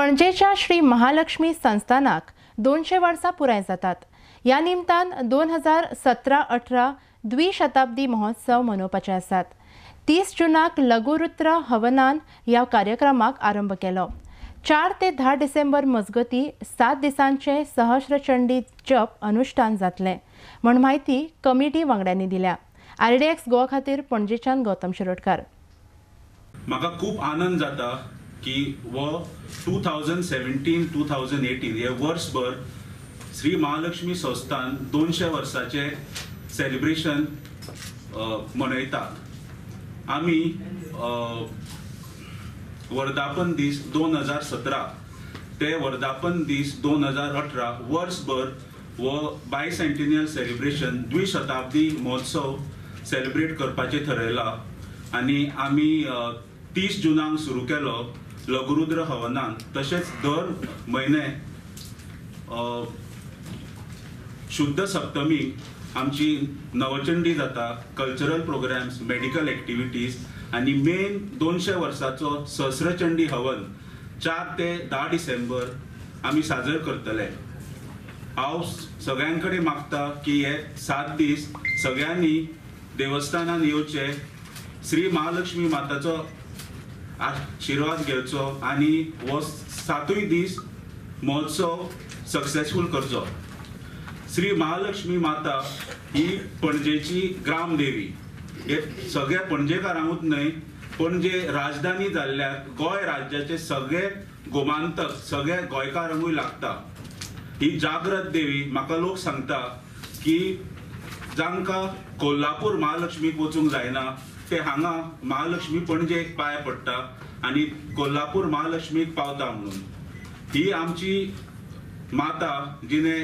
पणजेच्या श्री महालक्ष्मी संस्थानाक 200 वर्सां पुराय जातात. ह्या निमतान 2017-18 द्विशताब्दी महोत्सव मनोवपाचे आसात. 30 जूनाक लघुरुद्र हवनान ह्या कार्यक्रमाक आरंभ केलो. 4 ते 10 डिसेंबर मजगती 7 दिसांचे सहस्रचंडी जप अनुष्ठान जातलें म्हण म्हायती कमिटी वांगड्यांनी दिल्या. आरडीएक्स गोवा खातीर पणजेच्यान गौतम शिरोडकार. म्हाका खूब आनंद जाता की वो 2017-2018 हे वर्सभर श्री महालक्ष्मी संस्थान 200 वर्साचे सेलिब्रेशन मनयतात. आमी वर्धापन दीस 2017 ते वर्धापन दीस 2018 वर्सभर वो बायसेंटिनियल सेलिब्रेशन द्विशताब्दी महोत्सव सेलिब्रेट करपाचें थरयला आनी आमी 30 जूनाक सुरू केलो लघुरुद्र हवनान. तशेंच दर म्हयने शुद्ध सप्तमी आमची नवचंडी जाता, कल्चरल प्रोग्राम्स, मेडिकल एक्टिविटीज आनी मेन 200 वर्साचो सहस्रचंडी हवन 4 ते 10 डिसेंबर आमी साजर करतले. हांव सगळ्यां कडेन मागता की हे 7 दीस सगळ्यांनी देवस्थानान येवचे, श्री महालक्ष्मी माताचो आशिर्वाद घेवचो आनी हो 7 दीस महोत्सव सक्सेसफूल करचो. श्री महालक्ष्मी माता ही पणजेची ग्रामदेवी. हे सगळ्या पणजेकारांकूच न्हय, पणजे राजधानी जाल्ल्या गोंय राज्याचे सगळे गोमांतक सगळ्या गोंयकारांकूय लागता. ही जागृत देवी. म्हाका लोक सांगता की जांकां कोल्हापूर महालक्ष्मीक वचूंक जायना ते हांगा महालक्ष्मी पणजेक पांय पडटा आनी कोल्हापूर महालक्ष्मीक पावता म्हणून. ही आमची माता जिने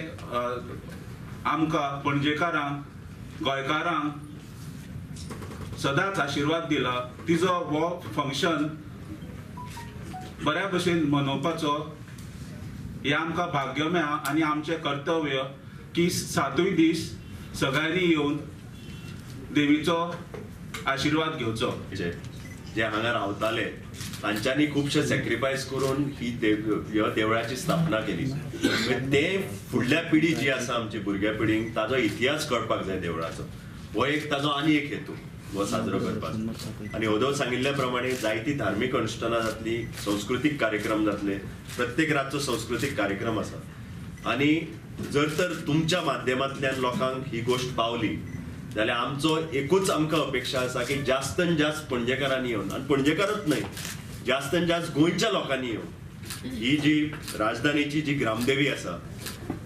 आमकां पणजेकारांक गोंयकारांक सदांच आशिर्वाद दिला. तिजो हो फंक्शन बऱ्या भशेन मनोवपाचो हें आमकां भाग्य मेळ्ळां आनी आमचें कर्तव्य की 7 दीस सगळ्यांनी येवन देवीचो आशिर्वाद घेवचो. जे हांगा रावताले तांच्यांनी खुबशे सॅक्रिफायस करून ही ह्या देवळाची स्थापना केली. ते फुडल्या पिढी जी आसा आमची भुरग्या पिढींक ताजो इतिहास कळपाक जाय देवळाचो. हो एक ताजो आनी एक हेतू हो साजरो करपाचो. आनी ओदो सांगिल्ल्या प्रमाणे जायती धार्मीक अनुष्ठानां जातली, संस्कृतीक कार्यक्रम जातले, प्रत्येक रातचो संस्कृतीक कार्यक्रम आसा. आनी जर तर तुमच्या माध्यमांतल्यान लोकांक ही गोश्ट पावली जाल्यार आमचो एकूच आमकां अपेक्षा आसा की जास्तान जास्त पणजेकारांनी येवन, आनी पणजेकारच न्हय, जास्तान जास्त गोंयच्या लोकांनी येवन ही जी राजधानीची जी ग्रामदेवी आसा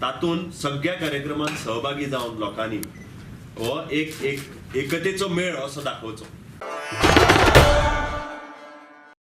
तातूंत सगळ्या कार्यक्रमांत सहभागी जावन लोकांनी हो एक एक एकतेचो मेळ असो दाखोवचो.